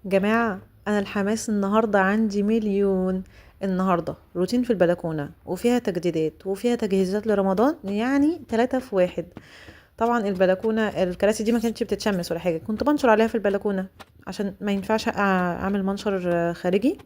جماعة، أنا الحماس النهاردة عندي مليون. النهاردة روتين في البلكونة وفيها تجديدات وفيها تجهيزات لرمضان، يعني 3 في 1. طبعا البلكونة الكراسي دي ما كانتش بتتشمس ولا حاجة، كنت بنشر عليها في البلكونة عشان ما ينفعش أعمل منشر خارجي.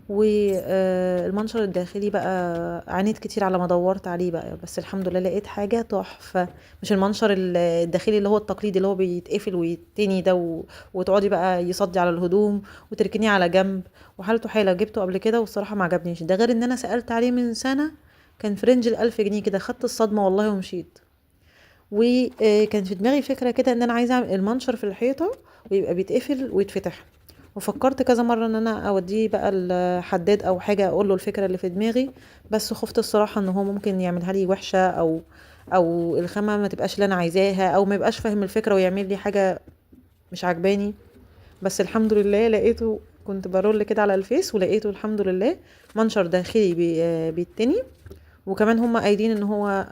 والمنشر الداخلي بقى عانيت كتير على ما دورت عليه بقى، بس الحمد لله لقيت حاجة تحفة. مش المنشر الداخلي اللي هو التقليدي اللي هو بيتقفل ويتني ده وتقعدي بقى يصدي على الهدوم وتركنيه على جنب وحالته حالة. جبته قبل كده والصراحة ما عجبنيش، ده غير ان انا سألت عليه من سنة كان في range 1000 جنيه كده، خدت الصدمة والله ومشيت. وكان في دماغي فكرة كده ان انا عايزة اعمل المنشر في الحيطة ويبقى بيتقفل ويتفتح، وفكرت كذا مرة ان انا اوديه بقى الحداد او حاجة اقول له الفكرة اللي في دماغي، بس خفت الصراحة ان هو ممكن يعملها لي وحشة او الخامة ما تبقاش اللي انا عايزاها، او ما يبقاش فاهم الفكرة ويعمل لي حاجة مش عجباني. بس الحمد لله لقيته، كنت برول كده على الفيس ولقيته الحمد لله منشر داخلي بيتني، وكمان هم قايلين ان هو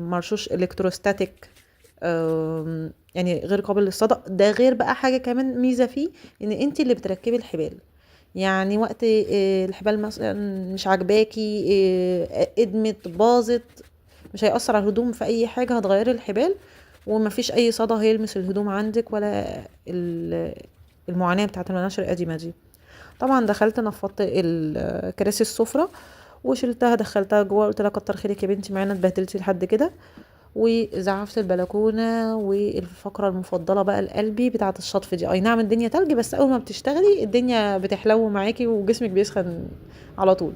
مرشوش electrostatic، يعني غير قابل للصدأ. ده غير بقى حاجة كمان ميزة فيه، ان انت اللي بتركبي الحبال، يعني وقت الحبال مثلا مش عاجباكي، ادمت باظت، مش هيأثر على الهدوم في اي حاجة، هتغيري الحبال ومفيش اي صدى هيلمس الهدوم عندك ولا المعاناة بتاعت المناشر القديمة دي. طبعا دخلت نفضت كراسي السفرة وشلتها دخلتها جوه، قلت لها كتر خيرك يا بنتي معانا اتبهدلتي لحد كده، وزعفت البلكونه. والفقرة المفضلة بقى لقلبي بتاعه الشطف دي، اي نعم الدنيا تلج، بس اول ما بتشتغلي الدنيا بتحلو معاكي وجسمك بيسخن على طول.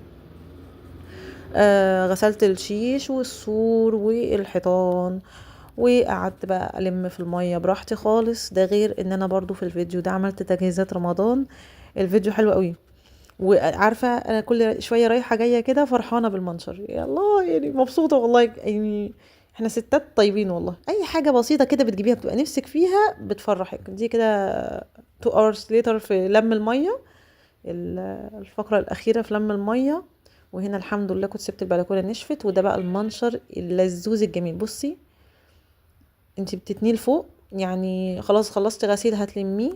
غسلت الشيش والسور والحيطان وقعدت بقى الم في المية براحتي خالص. ده غير ان انا برضو في الفيديو ده عملت تجهيزات رمضان، الفيديو حلو قوي. وعارفه انا كل شوية رايحة جاية كده فرحانة بالمنشر، يا الله مبسوطة والله، احنا ستات طيبين والله، اي حاجة بسيطة كده بتجيبيها بتبقى نفسك فيها بتفرحك. دي كده 2 hours later في لم المية، الفقرة الاخيرة في لم المية. وهنا الحمد لله كنت سبت البلكونه نشفت، وده بقى المنشر اللزوز الجميل. بصي انتي بتتنيه لفوق، يعني خلاص خلصتي غسيل هتلميه،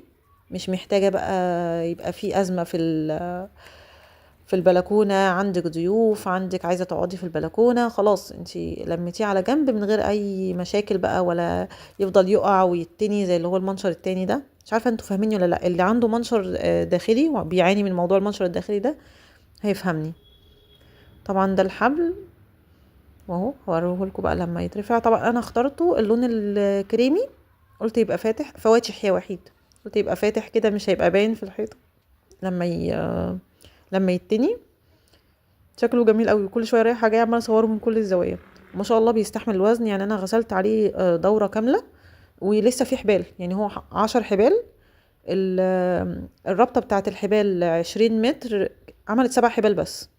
مش محتاجه بقى يبقى في ازمة في البلكونه، عندك ضيوف، عندك عايزه تقعدي في البلكونه، خلاص انتي لميتيه على جنب من غير اي مشاكل بقى، ولا يفضل يقع ويتني زي اللي هو المنشر التاني ده. مش عارفه انتوا فاهميني ولا لا، اللي عنده منشر داخلي وبيعاني من موضوع المنشر الداخلي ده هيفهمني. طبعا ده الحبل واهو هوريه لكم بقى لما يترفع. طبعا انا اخترته اللون الكريمي، قلت يبقى فاتح، فواتح يا وحيد، قلت يبقى فاتح كده مش هيبقى باين في الحيطة لما يتني. شكله جميل قوي، كل شوية رايحة جاية عماله اصوره من كل الزوايا. ما شاء الله بيستحمل الوزن، يعني انا غسلت عليه دوره كاملة ولسه في حبال، يعني هو 10 حبال، الرابطة بتاعه الحبال 20 متر، عملت 7 حبال بس،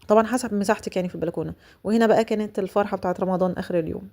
طبعا حسب مساحتك في البلكونه. وهنا بقى كانت الفرحة بتاعه رمضان اخر اليوم.